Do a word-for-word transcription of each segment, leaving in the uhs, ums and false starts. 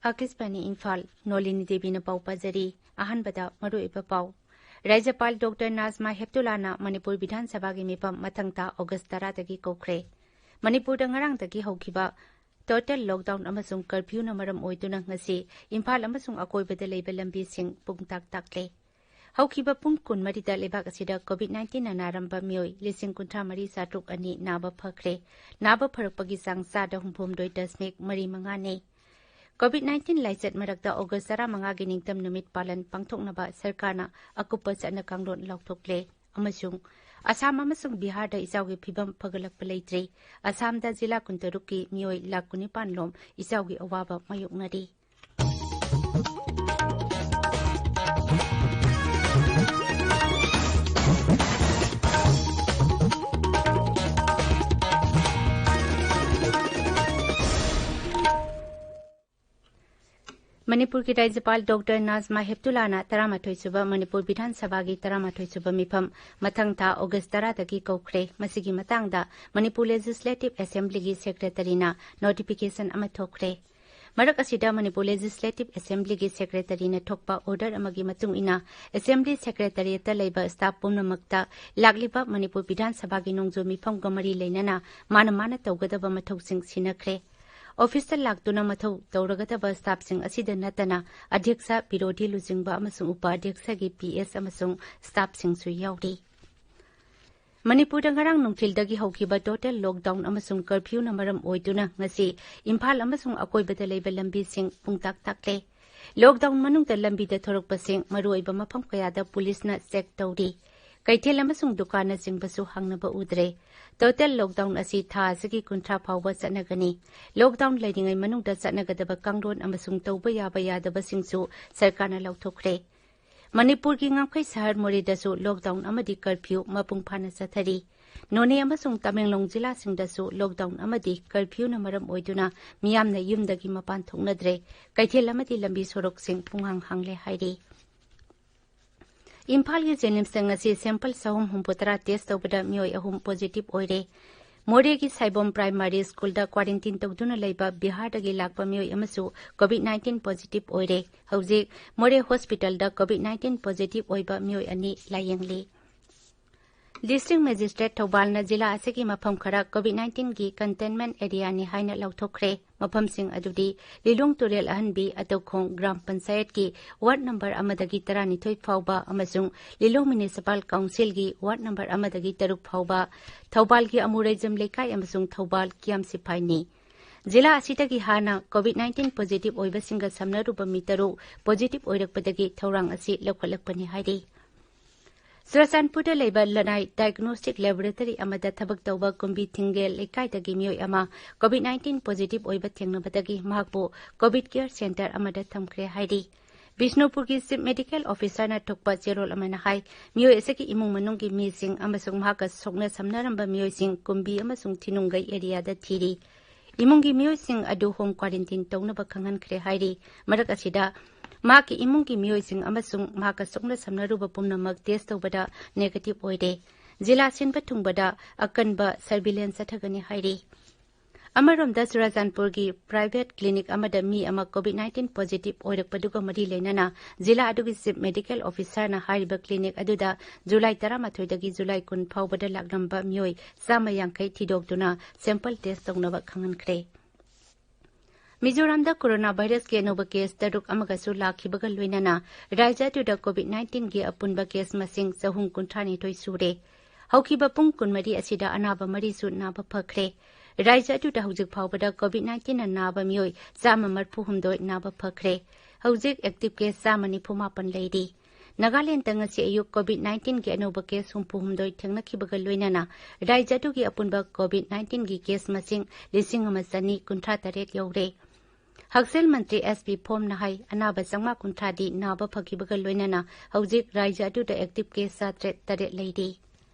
ꯑꯥꯀꯥꯁꯕꯥꯅꯤ ꯏꯝꯐꯥꯜ, ꯅꯣꯂꯤꯅꯤ ꯗꯦꯕꯤꯅ ꯄꯥꯎ ꯄꯥꯖꯔꯤ꯫ ꯑꯍꯥꯟꯕꯗ ꯃꯔꯨꯑꯣꯏꯕ ꯄꯥꯎ꯫ ꯔꯥꯖ꯭ꯌꯄꯥꯜ ꯗꯣꯛꯇꯔ ꯅꯥꯖꯃꯥ ꯍꯦꯞꯇꯨꯂꯥꯅ ꯃꯅꯤꯄꯨꯔ ꯕꯤꯙꯥꯟ ꯁꯚꯥꯒꯤ ꯃꯤꯐꯝ ꯃꯊꯪ ꯊꯥ ꯑꯣꯒꯁ ꯇꯔꯥꯗꯒꯤ ꯀꯧꯈ꯭ꯔꯦ꯫ ꯃꯅꯤꯄꯨꯔꯗ ꯉꯔꯥꯡꯗꯒꯤ ꯍꯧꯈꯤꯕ ꯇꯣꯇꯦꯜ ꯂꯣꯛꯗꯥꯎꯟ ꯑꯃꯁꯨꯡ ꯀꯔꯐ꯭ꯌꯨꯅ ꯃꯔꯝ ꯑꯣꯏꯗꯨꯅ ꯉꯁꯤ ꯏꯝꯐꯥꯜ ꯑꯃꯁꯨꯡ ꯑꯀꯣꯏꯕꯗ ꯂꯩꯕ ꯂꯝꯕꯤꯁꯤꯡ ꯄꯨꯡꯇꯥꯛ ꯇꯥꯛꯂꯦ꯫ ꯍꯧꯈꯤꯕ ꯄꯨꯡ ꯀꯨꯟꯃꯔꯤꯗ ꯂꯩꯕꯥꯛ ꯑꯁꯤꯗ ꯀꯣꯚꯤꯗ ꯅꯥꯏꯟꯇꯤꯟꯅ ꯅꯥꯔꯝꯕ ꯃꯤꯑꯣꯏ ꯂꯤꯁꯤꯡ ꯀꯨꯟꯊ꯭ꯔꯥ ꯃꯔꯤ ꯆꯥꯇ꯭ꯔꯨꯛ ꯑꯅꯤ ꯅꯥꯕ ꯐꯈ꯭ꯔꯦ꯫ ꯅꯥꯕ ꯐꯔꯛꯄꯒꯤ ꯆꯥꯡ ꯆꯥꯗ ꯍꯨꯝꯐꯨꯍꯨꯝꯗꯣꯏ ꯗꯁꯃꯤꯛ ꯃꯔꯤ ꯃꯉꯥꯅꯤ꯫ ꯀꯣꯚꯤꯗ ꯅꯥꯏꯟꯇꯤꯟ ꯂꯥꯏꯆꯠ ꯃꯔꯛꯇ ꯑꯣꯒꯁ ꯇꯔꯥꯃꯉꯥꯒꯤ ꯅꯤꯡꯇꯝ ꯅꯨꯃꯤꯠ ꯄꯥꯂꯟ ꯄꯥꯡꯊꯣꯛꯅꯕ ꯁꯔꯀꯥꯔꯅ ꯑꯀꯨꯞꯄ ꯆꯠꯅ ꯀꯥꯡꯂꯣꯟ ꯂꯥꯎꯊꯣꯛꯂꯦ꯫ ꯑꯃꯁꯨꯡ ꯑꯁꯥꯝ ꯑꯃꯁꯨꯡ ꯕꯤꯍꯥꯔꯗ ꯏꯆꯥꯎꯒꯤ ꯐꯤꯕꯝ ꯐꯒꯠꯂꯛꯄ ꯂꯩꯇ꯭ꯔꯤ꯫ ꯑꯁꯥꯝꯗ ꯖꯤꯂꯥ ꯀꯨꯟꯇꯔꯨꯛꯀꯤ ꯃꯤꯑꯣꯏ ꯂꯥꯈ ꯀꯨꯟꯅꯤꯄꯥꯟ ꯂꯣꯝ ꯏꯆꯥꯎꯒꯤ ꯑꯋꯥꯕ ꯃꯥꯌꯣꯛꯅꯔꯤ꯫ ꯃꯅꯤꯄꯨꯔꯒꯤ ꯔꯥꯖ꯭ꯌꯄꯥꯜ ꯗꯣꯛꯇꯔ ꯅꯥꯖꯃꯥ ꯍꯦꯞꯇꯨꯂꯥꯅ ꯇꯔꯥꯃꯥꯊꯣꯏ ꯁꯨꯕ ꯃꯅꯤꯄꯨꯔ ꯕꯤꯙꯥꯟ ꯁꯚꯥꯒꯤ ꯇꯔꯥꯃꯥꯊꯣꯏ ꯁꯨꯕ ꯃꯤꯐꯝ ꯃꯊꯪ ꯊꯥ ꯑꯣꯒꯁ ꯇꯔꯥꯗꯒꯤ ꯀꯧꯈ꯭ꯔꯦ꯫ ꯃꯁꯤꯒꯤ ꯃꯇꯥꯡꯗ ꯃꯅꯤꯄꯨꯔ ꯂꯦꯖꯤꯁꯂꯦꯇꯤꯚ ꯑꯦꯁꯦꯝꯕ꯭ꯂꯤꯒꯤ ꯁꯦꯀ꯭ꯔꯦꯇꯔꯤꯅ ꯅꯣꯇꯤꯐꯤꯀꯦꯁꯟ ꯑꯃ ꯊꯣꯛꯈ꯭ꯔꯦ꯫ ꯃꯔꯛ ꯑꯁꯤꯗ ꯃꯅꯤꯄꯨꯔ ꯂꯦꯖꯤꯁꯂꯦꯇꯤꯚ ꯑꯦꯁꯦꯝꯕ꯭ꯂꯤꯒꯤ ꯁꯦꯀ꯭ꯔꯦꯇꯔꯤꯅ ꯊꯣꯛꯄ ꯑꯣꯔꯗꯔ ꯑꯃꯒꯤ ꯃꯇꯨꯡ ꯏꯟꯅ ꯑꯦꯁꯦꯝꯕ꯭ꯂꯤ ꯁꯦꯀ꯭ꯔꯦꯇꯔꯤꯌꯦꯠꯇ ꯂꯩꯕ ꯁ꯭ꯇꯥꯐ ꯄꯨꯝꯅꯃꯛꯇ ꯂꯥꯛꯂꯤꯕ ꯃꯅꯤꯄꯨꯔ ꯕꯤꯙꯥꯟ ꯁꯚꯥꯒꯤ ꯅꯣꯡꯖꯨ ꯃꯤꯐꯝꯒ ꯃꯔꯤ ꯂꯩꯅꯅ ꯃꯥꯅ ꯃꯥꯅ ꯇꯧꯒꯗꯕ ꯃꯊꯧꯁꯤꯡ ꯁꯤꯟꯅꯈ꯭ꯔꯦ꯫ ꯑꯣꯐꯤꯁꯇ ꯂꯥꯛꯇꯨꯅ ꯃꯊꯧ ꯇꯧꯔꯒꯗꯕ ꯁ꯭ꯇꯥꯐꯁꯤꯡ ꯑꯁꯤꯗ ꯅꯠꯇꯅ ꯑꯙ꯭ꯌꯛꯁ, ꯕꯤꯔꯣꯙꯤ ꯂꯨꯆꯤꯡꯕ ꯑꯃꯁꯨꯡ ꯎꯄ ꯑꯙ꯭ꯌꯛꯁꯒꯤ ꯄꯤ ꯑꯦꯁ ꯑꯃꯁꯨꯡ ꯁ꯭ꯇꯥꯐꯁꯤꯡꯁꯨ ꯌꯥꯎꯔꯤ꯫ ꯃꯅꯤꯄꯨꯔꯗ ꯉꯔꯥꯡ ꯅꯨꯡꯊꯤꯜꯗꯒꯤ ꯍꯧꯈꯤꯕ ꯇꯣꯇꯦꯜ ꯂꯣꯛꯗꯥꯎꯟ ꯑꯃꯁꯨꯡ ꯀꯔꯐ꯭ꯌꯨꯅ ꯃꯔꯝ ꯑꯣꯏꯗꯨꯅ ꯉꯁꯤ ꯏꯝꯐꯥꯜ ꯑꯃꯁꯨꯡ ꯑꯀꯣꯏꯕꯗ ꯂꯩꯕ ꯂꯝꯕꯤꯁꯤꯡ ꯄꯨꯡꯇꯥꯛ ꯇꯥꯛꯂꯦ꯫ ꯂꯣꯛꯗꯥꯎꯟ ꯃꯅꯨꯡꯗ ꯂꯝꯕꯤꯗ ꯊꯣꯔꯛꯄꯁꯤꯡ ꯃꯔꯨꯑꯣꯏꯕ ꯃꯐꯝ ꯀꯌꯥꯗ ꯄꯨꯂꯤꯁꯅ ꯆꯦꯛ ꯇꯧꯔꯤ꯫ ꯀꯩꯊꯦꯜ ꯑꯃꯁꯨꯡ ꯗꯨꯀꯥꯟꯅꯆꯤꯡꯕꯁꯨ ꯍꯥꯡꯅꯕ ꯎꯗ꯭ꯔꯦ꯫ ꯇꯣꯇꯦꯜ ꯂꯣꯛꯗꯥꯎꯟ ꯑꯁꯤ ꯊꯥ ꯑꯁꯤꯒꯤ ꯀꯨꯟꯊ꯭ꯔꯥ ꯐꯥꯎꯕ ꯆꯠꯅꯒꯅꯤ꯫ ꯂꯣꯛꯗꯥꯎꯟ ꯂꯩꯔꯤꯉꯩ ꯃꯅꯨꯡꯗ ꯆꯠꯅꯒꯗꯕ ꯀꯥꯡꯂꯣꯟ ꯑꯃꯁꯨꯡ ꯇꯧꯕ ꯌꯥꯕ ꯌꯥꯗꯕꯁꯤꯡꯁꯨ ꯁꯔꯀꯥꯔꯅ ꯂꯥꯎꯊꯣꯛꯈ꯭ꯔꯦ꯫ ꯃꯅꯤꯄꯨꯔꯒꯤ ꯉꯝꯈꯩ ꯁꯍꯔ ꯃꯣꯔꯦꯗꯁꯨ ꯂꯣꯛꯗꯥꯎꯟ ꯑꯃꯗꯤ ꯀꯔꯐ꯭ꯌꯨ ꯃꯄꯨꯡ ꯐꯥꯅ ꯆꯠꯊꯔꯤ꯫ ꯅꯣꯅꯦ ꯑꯃꯁꯨꯡ ꯇꯃꯦꯡꯂꯣꯡ ꯖꯤꯂꯥꯁꯤꯡꯗꯁꯨ ꯂꯣꯛꯗꯥꯎꯟ ꯑꯃꯗꯤ ꯀꯔꯐ꯭ꯌꯨꯅ ꯃꯔꯝ ꯑꯣꯏꯗꯨꯅ ꯃꯤꯌꯥꯝꯅ ꯌꯨꯝꯗꯒꯤ ꯃꯄꯥꯟ ꯊꯣꯛꯅꯗ꯭ꯔꯦ꯫ ꯀꯩꯊꯦꯜ ꯑꯃꯗꯤ ꯂꯝꯕꯤ ꯁꯣꯔꯣꯛꯁꯤꯡ ꯄꯨꯡꯍꯥꯡ ꯍꯥꯡꯂꯦ ꯍꯥꯏꯔꯤ꯫ ꯏꯝꯐꯥꯜꯒꯤ ꯖꯦꯅꯤꯝꯁꯇ ꯉꯁꯤ ꯁꯦꯝꯄꯜ ꯆꯍꯨꯝ ꯍꯨꯝꯐꯨꯇꯔꯥ ꯇꯦꯁ ꯇꯧꯕꯗ ꯃꯤꯑꯣꯏ ꯑꯍꯨꯝ ꯄꯣꯖꯤꯇꯤꯚ ꯑꯣꯏꯔꯦ꯫ ꯃꯣꯔꯦꯒꯤ ꯁꯥꯏꯕꯣꯝ ꯄ꯭ꯔꯥꯏꯃꯥꯔꯤ ꯁ꯭ꯀꯨꯜꯗ ꯀ꯭ꯋꯥꯔꯦꯟꯇꯤꯟ ꯇꯧꯗꯨꯅ ꯂꯩꯕ ꯕꯤꯍꯥꯔꯗꯒꯤ ꯂꯥꯛꯄ ꯃꯤꯑꯣꯏ ꯑꯃꯁꯨ ꯀꯣꯚꯤꯗ ꯅꯥꯏꯟꯇꯤꯟ ꯄꯣꯖꯤꯇꯤꯚ ꯑꯣꯏꯔꯦ꯫ ꯍꯧꯖꯤꯛ ꯃꯣꯔꯦ ꯍꯣꯁꯄꯤꯇꯥꯜꯗ ꯀꯣꯚꯤꯗ ꯅꯥꯏꯟꯇꯤꯟ ꯄꯣꯖꯤꯇꯤꯚ ꯑꯣꯏꯕ ꯃꯤꯑꯣꯏ ꯑꯅꯤ ꯂꯥꯌꯦꯡꯂꯤ꯫ ꯗꯤꯁꯇ꯭ꯔꯤꯛ ꯃꯦꯖꯤꯁꯇ꯭ꯔꯦꯠ ꯊꯧꯕꯥꯜꯅ ꯖꯤꯂꯥ ꯑꯁꯤꯒꯤ ꯃꯐꯝ ꯈꯔ ꯀꯣꯚꯤꯗ ꯅꯥꯏꯟꯇꯤꯟꯒꯤ ꯀꯟꯇꯦꯟꯃꯦꯟꯠ ꯑꯦꯔꯤꯌꯥꯅꯤ ꯍꯥꯏꯅ ꯂꯥꯎꯊꯣꯛꯈ꯭ꯔꯦ꯫ ꯃꯐꯝꯁꯤꯡ ꯑꯗꯨꯗꯤ ꯂꯤꯂꯣꯡ ꯇꯨꯔꯦꯜ ꯑꯍꯟꯕꯤ ꯑꯇꯧꯈꯣꯡ ꯒ꯭ꯔꯥꯝ ꯄꯟꯆꯥꯌꯠꯀꯤ ꯋꯥꯔꯗ ꯅꯝꯕꯔ ꯑꯃꯗꯒꯤ ꯇꯔꯥꯅꯤꯊꯣꯏ ꯐꯥꯎꯕ ꯑꯃꯁꯨꯡ ꯂꯤꯂꯣꯡ ꯃ꯭ꯌꯨꯅꯤꯁꯤꯄꯥꯜ ꯀꯥꯎꯟꯁꯤꯜꯒꯤ ꯋꯥꯔꯗ ꯅꯝꯕꯔ ꯑꯃꯗꯒꯤ ꯇꯔꯨꯛ ꯐꯥꯎꯕ, ꯊꯧꯕꯥꯜꯒꯤ ꯑꯃꯨꯔꯩꯖꯝ ꯂꯩꯀꯥꯏ ꯑꯃꯁꯨꯡ ꯊꯧꯕꯥꯜ ꯀꯤꯌꯥꯝ ꯁꯤꯐꯥꯏꯅꯤ꯫ ꯖꯤꯂꯥ ꯑꯁꯤꯗꯒꯤ ꯍꯥꯟꯅ ꯀꯣꯚꯤꯗ ꯅꯥꯏꯟꯇꯤꯟ ꯄꯣꯖꯤꯇꯤꯚ ꯑꯣꯏꯕꯁꯤꯡꯒ ꯁꯝꯅꯔꯨꯕ ꯃꯤ ꯇꯔꯨꯛ ꯄꯣꯖꯤꯇꯤꯚ ꯑꯣꯏꯔꯛꯄꯗꯒꯤ ꯊꯧꯔꯥꯡ ꯑꯁꯤ ꯂꯧꯈꯠꯂꯛꯄꯅꯤ ꯍꯥꯏꯔꯤ꯫ ꯆꯨꯔꯆꯥꯟꯄꯨꯔꯗ ꯂꯩꯕ ꯂꯅꯥꯏ ꯗꯥꯏꯒꯅꯣꯁꯇꯤꯛ ꯂꯦꯕꯣꯔꯦꯇꯔꯤ ꯑꯃꯗ ꯊꯕꯛ ꯇꯧꯕ ꯀꯨꯝꯕꯤ ꯊꯤꯡꯒꯦꯜ ꯂꯩꯀꯥꯏꯗꯒꯤ ꯃꯤꯑꯣꯏ ꯑꯃ ꯀꯣꯚꯤꯗ ꯅꯥꯏꯟꯇꯤꯟ ꯄꯣꯖꯤꯇꯤꯚ ꯑꯣꯏꯕ ꯊꯦꯡꯅꯕꯗꯒꯤ ꯃꯍꯥꯛꯄꯨ ꯀꯣꯚꯤꯗ ꯀꯦꯌꯔ ꯁꯦꯟꯇꯔ ꯑꯃꯗ ꯊꯝꯈ꯭ꯔꯦ ꯍꯥꯏꯔꯤ꯫ ꯕꯤꯁꯅꯨꯄꯨꯔꯒꯤ ꯆꯤꯐ ꯃꯦꯗꯤꯀꯦꯜ ꯑꯣꯐꯤꯁꯥꯔꯅ ꯊꯣꯛꯄ ꯆꯦꯔꯣꯜ ꯑꯃꯅ ꯍꯥꯏ, ꯃꯤꯑꯣꯏ ꯑꯁꯤꯒꯤ ꯏꯃꯨꯡ ꯃꯅꯨꯡꯒꯤ ꯃꯤꯁꯤꯡ ꯑꯃꯁꯨꯡ ꯃꯍꯥꯛꯀ ꯁꯣꯛꯅ ꯁꯝꯅꯔꯝꯕ ꯃꯤꯑꯣꯏꯁꯤꯡ ꯀꯨꯝꯕꯤ ꯑꯃꯁꯨꯡ ꯊꯤꯅꯨꯡꯒꯩ ꯑꯦꯔꯤꯌꯥꯗ ꯊꯤꯔꯤ꯫ ꯏꯃꯨꯡꯒꯤ ꯃꯤꯑꯣꯏꯁꯤꯡ ꯑꯗꯨ ꯍꯣꯝ ꯀ꯭ꯋꯥꯔꯦꯟꯇꯤꯟ ꯇꯧꯅꯕ ꯈꯪꯍꯟꯈ꯭ꯔꯦ ꯍꯥꯏꯔꯤ꯫ ꯃꯔꯛ ꯑꯁꯤꯗ, ꯃꯍꯥꯛꯀꯤ ꯏꯃꯨꯡꯒꯤ ꯃꯤꯑꯣꯏꯁꯤꯡ ꯑꯃꯁꯨꯡ ꯃꯍꯥꯛꯀ ꯁꯣꯛꯅ ꯁꯝꯅꯔꯨꯕ ꯄꯨꯝꯅꯃꯛ ꯇꯦꯁ ꯇꯧꯕꯗ ꯅꯦꯒꯦꯇꯤꯚ ꯑꯣꯏꯔꯦ꯫ ꯖꯤꯂꯥ ꯁꯤꯟꯕ ꯊꯨꯡꯕꯗ ꯑꯀꯟꯕ ꯁꯔꯚꯤꯂꯦꯟꯁ ꯆꯠꯊꯒꯅꯤ ꯍꯥꯏꯔꯤ꯫ ꯑꯃꯔꯣꯝꯗ, ꯆꯨꯔꯥꯆꯥꯟꯄꯨꯔꯒꯤ ꯄ꯭ꯔꯥꯏꯚꯦꯠ ꯀ꯭ꯂꯤꯅꯤꯛ ꯑꯃꯗ ꯃꯤ ꯑꯃ ꯀꯣꯚꯤꯗ ꯅꯥꯏꯟꯇꯤꯟ ꯄꯣꯖꯤꯇꯤꯚ ꯑꯣꯏꯔꯛꯄꯗꯨꯒ ꯃꯔꯤ ꯂꯩꯅꯅ ꯖꯤꯂꯥ ꯑꯗꯨꯒꯤ ꯆꯤꯐ ꯃꯦꯗꯤꯀꯦꯜ ꯑꯣꯐꯤꯁꯥꯔꯅ ꯍꯥꯏꯔꯤꯕ ꯀ꯭ꯂꯤꯅꯤꯛ ꯑꯗꯨꯗ ꯖꯨꯂꯥꯏ ꯇꯔꯥꯃꯥꯊꯣꯏꯗꯒꯤ ꯖꯨꯂꯥꯏ ꯀꯨꯟ ꯐꯥꯎꯕꯗ ꯂꯥꯛꯂꯝꯕ ꯃꯤꯑꯣꯏ ꯆꯥꯝꯃ ꯌꯥꯡꯈꯩ ꯊꯤꯗꯣꯛꯇꯨꯅ ꯁꯦꯝꯄꯜ ꯇꯦꯁ ꯇꯧꯅꯕ ꯈꯪꯍꯟꯈ꯭ꯔꯦ꯫ ꯃꯤꯖꯣꯔꯥꯝꯗ ꯀꯣꯔꯣꯅꯥ ꯚꯥꯏꯔꯁꯀꯤ ꯑꯅꯧꯕ ꯀꯦꯁ ꯇꯔꯨꯛ ꯑꯃꯒꯁꯨ ꯂꯥꯛꯈꯤꯕꯒ ꯂꯣꯏꯅꯅ ꯔꯥꯖ꯭ꯌ ꯑꯗꯨꯗ ꯀꯣꯚꯤꯗ ꯅꯥꯏꯟꯇꯤꯟꯒꯤ ꯑꯄꯨꯟꯕ ꯀꯦꯁ ꯃꯁꯤꯡ ꯆꯍꯨꯝ ꯀꯨꯟꯊ꯭ꯔꯥꯅꯤꯊꯣꯏ ꯁꯨꯔꯦ꯫ ꯍꯧꯈꯤꯕ ꯄꯨꯡ ꯀꯨꯟꯃꯔꯤ ꯑꯁꯤꯗ ꯑꯅꯥꯕ ꯃꯔꯤꯁꯨ ꯅꯥꯕ ꯐꯈ꯭ꯔꯦ꯫ ꯔꯥꯖ꯭ꯌ ꯑꯗꯨꯗ ꯍꯧꯖꯤꯛ ꯐꯥꯎꯕꯗ ꯀꯣꯚꯤꯗ ꯅꯥꯏꯟꯇꯤꯟꯅ ꯅꯥꯕ ꯃꯤꯑꯣꯏ ꯆꯥꯝꯃ ꯃꯔꯤꯐꯨ ꯍꯨꯝꯗꯣꯏ ꯅꯥꯕ ꯐꯈ꯭ꯔꯦ꯫ ꯍꯧꯖꯤꯛ ꯑꯦꯛꯇꯤꯚ ꯀꯦꯁ ꯆꯥꯝꯃ ꯅꯤꯐꯨ ꯃꯥꯄꯟ ꯂꯩꯔꯤ꯫ ꯅꯥꯒꯥꯂꯦꯟꯗ ꯉꯁꯤ ꯑꯌꯨꯛ ꯀꯣꯚꯤꯗ ꯅꯥꯏꯟꯇꯤꯟꯒꯤ ꯑꯅꯧꯕ ꯀꯦꯁ ꯍꯨꯝꯐꯨ ꯍꯨꯝꯗꯣꯏ ꯊꯦꯡꯅꯈꯤꯕꯒ ꯂꯣꯏꯅꯅ ꯔꯥꯖ꯭ꯌ ꯑꯗꯨꯒꯤ ꯑꯄꯨꯟꯕ ꯀꯣꯚꯤꯗ ꯅꯥꯏꯟꯇꯤꯟꯒꯤ ꯀꯦꯁ ꯃꯁꯤꯡ ꯂꯤꯁꯤꯡ ꯑꯃ ꯆꯅꯤ ꯀꯨꯟꯊ꯭ꯔꯥ ꯇꯔꯦꯠ ꯌꯧꯔꯦ꯫ ꯍꯛꯁꯦꯜ ꯃꯟꯇ꯭ꯔꯤ ꯑꯦꯁ ꯄꯤ ꯐꯣꯝꯅ ꯍꯥꯏ, ꯑꯅꯥꯕ ꯆꯥꯝꯃꯉꯥ ꯀꯨꯟꯊ꯭ꯔꯥꯗꯤ ꯅꯥꯕ ꯐꯈꯤꯕꯒ ꯂꯣꯏꯅꯅ ꯍꯧꯖꯤꯛ ꯔꯥꯖ꯭ꯌ ꯑꯗꯨꯗ ꯑꯦꯛꯇꯤꯚ ꯀꯦꯁ ꯆꯥꯇ꯭ꯔꯦꯠ ꯇꯔꯦꯠ ꯂꯩꯔꯤ꯫